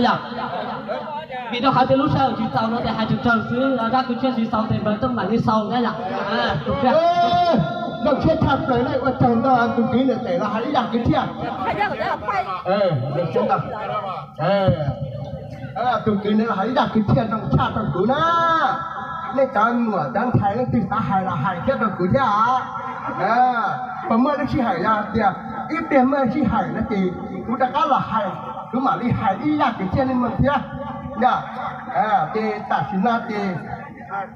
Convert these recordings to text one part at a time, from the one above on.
Yog vim rau qhov tias lub sij hawm tsis txaus no ces hais tsawg tsawg xwb, zaj kwv txhiaj tsis xaus ces npawg Tooj mam li xaus na yom. Zoo siab tshaj plaws na, ua tsaug ntau tus kwv ntawm tes los hais ib zaj kwv txhiaj. Zoo siab ntau. Tus kwv ntawd los hais ib zaj kwv txhiaj zoo tshaj rau kuv na. Nej cov muam cov ntxhais leej twg xav hais los hais thiab rau kuv thiab. Puas muaj lub sij hawm yog tias ib pliag muaj sij hawm no ces kuv rov qab los hais, kuv mam li hais ib zaj kwv txhiaj nej mloog thiab. Yog, ces tam sim no ces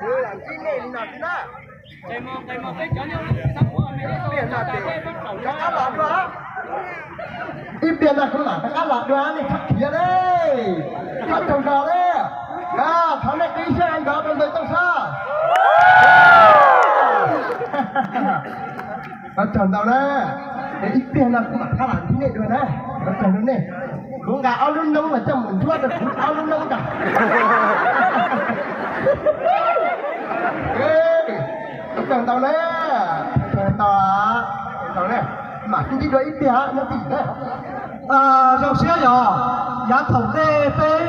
kuv los ntsib nej li no xwb na. Ib pliag no ces rov qab los dua. Ib pliag no kuv mam rov qab los dua, nej txhob khiav ne. Txhob tsaug zog ne. Thov nej qhib siab nrov rau npawg Tooj sab. Ua tsaug ntau na. Ib pliag no kuv mam rov qab los ntsib nej dua na. Ua tsaug rau nej. Kuv nqa ob lub noob los coj mus ntsuab rau kuv ob lub noob ntag. Ua tsaug ntau na. Ua tsaug ntau. Mam sib ntsib dua ib pliag na tim na. Zoo siab yog, yav thaum ntej peb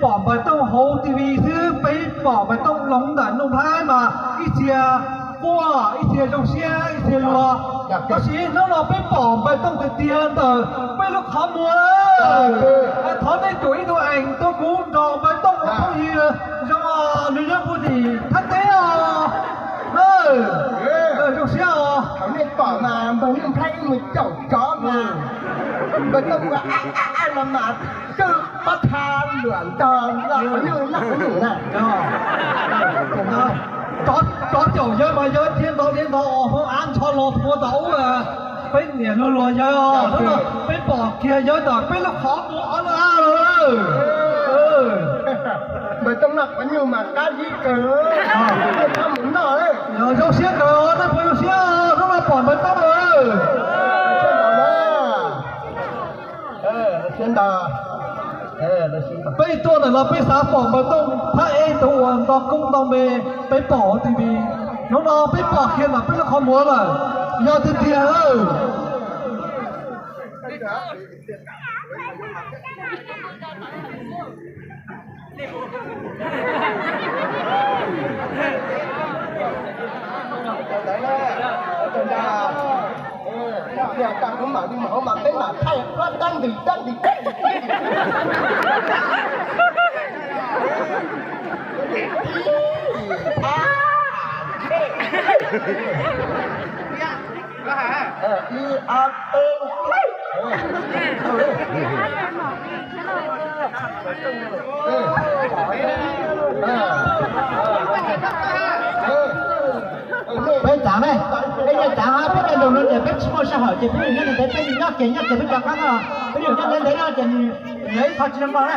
pom npawg Tooj hauv T V xwb, peb pom npawg Tooj hloov ntawm Nuj Nplhaib mas ib txhia quaj, ib txhia zoo siab, ib txhia luag. Tab sis hnub no peb pom npawg Tooj tiag tiag ntawm peb lub qhov muag. Thov nej tsum ib tug ees tuaj kuv nrog npawg Tooj ua phooj ywg zoo os, nws nyob puag tim Thaib teb os. Zoo siab os. Thaum nej pom mas npawg Nuj Nplhaib mus caum tsov mas npawg Tooj ua a a a no mas twb pob txha luam ntog los nyuj noj nyuj na. Tsov caum yawg mas yawg dhia ntov dhia ntov os, hauv av ntsho los tua tau ub. Peb niam luag luag yawg os, hnub no peb pom kiag yawg ntawm peb lub qhov muag ob lub av lawm. Npawg Tooj noj quav nyuj mas qab zib kawg, nej txhob mus noj. Zoo siab kawg, nej puas zoo siab hnub no pom npawg Tooj lawm? Siab ntau. Peb tuaj ntawm no peb xav pom npawg Tooj thab eb tus uas nto koob nto me, peb pom hauv T V. Hnub no peb pom kiag ntawm peb lub qhov muag lawm, yog tiag tiag lawm. Kuv mam li mus hauv mas peb mam thaij dab ntws dab ntws. Ib ob peb. Peb txav ne, peb nyob txav hab, peb nyob nroog no ces peb tsis muaj sij hawm ces peb nyob ntev ntev, peb nyob kiag nyob kiag peb cov qab no, peb nyob ntev ntev no ces nws yog ib qho tsis zoo no na.